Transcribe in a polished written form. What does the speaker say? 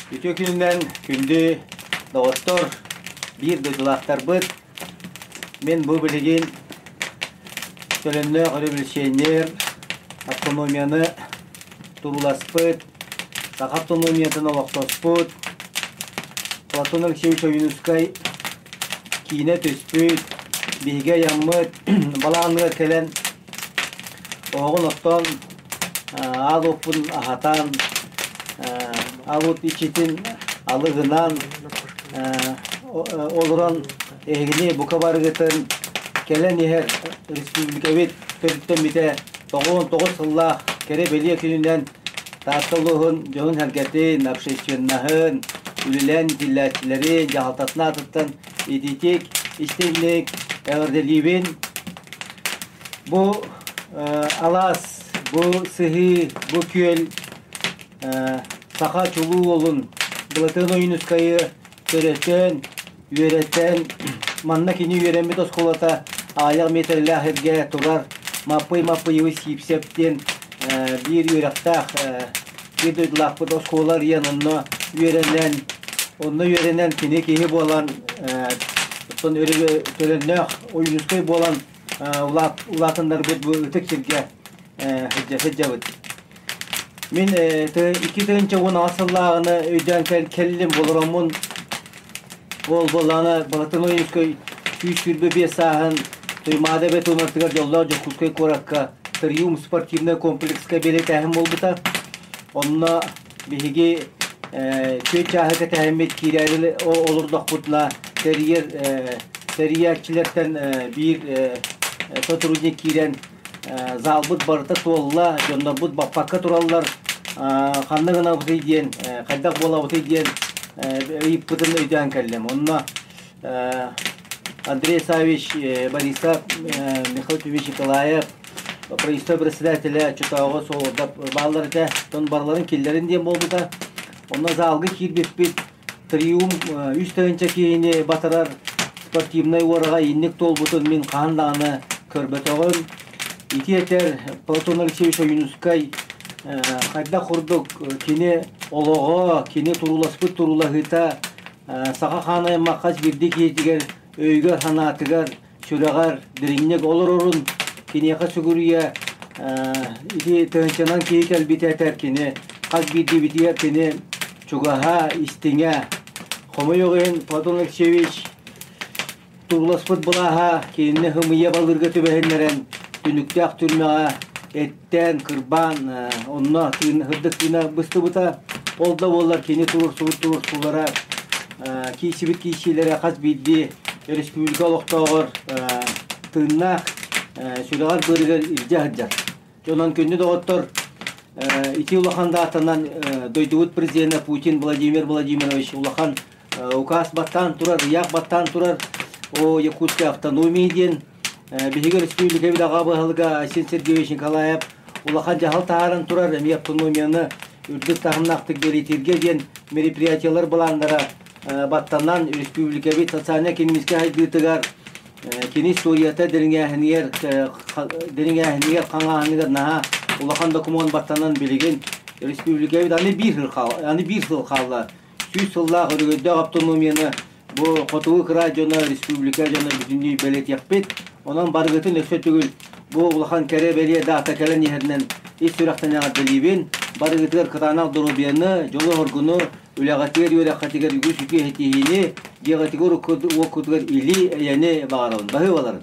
Үтүө күнүнэн күндү доҕоттор, биир дойдулаахтарбыт. Мин бу билигин төлөннөөх революционер, автономияны турууласпыт, саха автономиятын олохтоспут Платон Алексеевич Ойуунускай киинэ түспүт, биһиги айаммыт балаҕаныгар кэлэн оһоҕун оттон, аал уоппун аһатан, аал уот иччитин алы гынан олорон эһигини бука барыгытын кэлэн иһэр республикабыт төрүттэммитэ 99 сыллаах кэрэ-бэлиэ күнүнэн Таатта улууһун дьоһун-сэргэтин, общественноһын, үлэлээн иитиллээччилэрин дьаһалтатын аатыттан итиитик, истиҥник эҕэрдэлиибин. Бу алаас, бу сыһыы, бу күөл саха чулуу уолун Былатыан Ойуунускайы төрөтөн, үөрэтэн, манна кини үөрэммит оскуолата аҕыйах миэтэрэлээх сиргэ турар Маппый Маппыйыбы Сиипсэп диэн биир үөрэхтээх биир дойдулаахпыт оскуола арыйан онно үөрэнэн, онно үөрэнэн кини киһи буолан, оттон төлөннөөх Ойуунускай буолан улаатыннарбыт бу ытык сиргэ сылдьабыт. Мин 2018 сыллааҕыны өйдөөн кэллим олороммун ол буоллаҕына Балатон Ойуунускай 125 сааһын Туймаада эбэ туонатыгар дьоллоох Дьокуускай куоракка Триумф спортивнай комплекска бэлиэтээһин буолбута. Онно биһиги түөрт чааһы кэтэһэммит киирээри олордохпутуна тэрийэр тэрийээччилэртэн биир сотрудник киирэн залбыт барыта туолла, дьоннорбут баппакка тураллар, ханна гынабытый диэн, хайдах буолабытый диэн ыйыппытын өйдөөн кэллим. Онно Андрей Савич Борисов, Михаил Тимич Николаев, правительство председателя Чотооҕо суолда бааллар этэ. Тон барыларын киллэрин диэн буолбута. Онно залга киирбиппит Триумф 3 тыһыынча киһини батарар спортивнай уораҕай инник туолбутун мин хаһан даҕаны көрбөтөҕүм. Ити этэр Платон Алексеевич Ойуунускай хайдах курдук кини олоҕо, кини турууласпыт туруулаһыыта саха хаан аймах хас биирдии киһитигэр өйүгэр-санаатыгар сүрэҕэр дириҥник олорорун киниэхэ сүгүрүйэ ити тыһыынчанан киһи кэлбитэ этэр кини хас биирдиибитигэр кини чугаһа, истиҥэ. Хомойуох иһин Платон Алексеевич турууласпыт былааһа кинини һымыйа балыырга түбэһиннэрэн түнүктээх түрмэҕэ эттээн, кырбаан онно тыын, һырдык тыына быстыбыта. Ол да буоллар кини туруорсубут туруорсуулара, киирсибит киирсиилэрэ хас биирдии республика олохтооҕор тыыннаах сүрэҕэр-быарыгар илдьэ сылдьар. Онон күндү доҕоттор, ити улахан даатанан дойдубут президенэ Путин Владимир Владимирович улахан указ баттаан турар, ыйаах баттаан турар о Якутской автономии диэн биһиги республикабыт аҕа баһылыга Айсен Сергеевич Николаев улахан дьаһал таһааран турар эмиэ автономияны үрдүк таһымнаахтык бэлиэтииргэ диэн мероприятиелар былааннара баттанан республикабыт социально-экономическай сайдыытыгар кини историята дириҥээһинигэр дириҥээһинигэр хаҥааһыныгар наһаа улахан докумуон баттанан билигин республикабыт аны биир сыл аны биир сыл хаалла 100 сыллаах өрөгөйдөөх автономияны бу хотугу кыраай дьоно, республика дьоно бүтүннүү бэлиэтиэхпит. Онон барыгытын өссө төгүл бу улахан кэрэ-бэлиэ даата кэлэн иһэринэн ис сүрэхтэн эҕэрдэлиибин. Барыгытыгар кытаанах доруобуйаны, дьолу-соргуну, үлэҕитигэр, үөрэххитигэр үгүс үтүө ситиһиини, дьиэҕитигэр уоккутугар или, эйэни баҕарабын. Баһыыбаларын!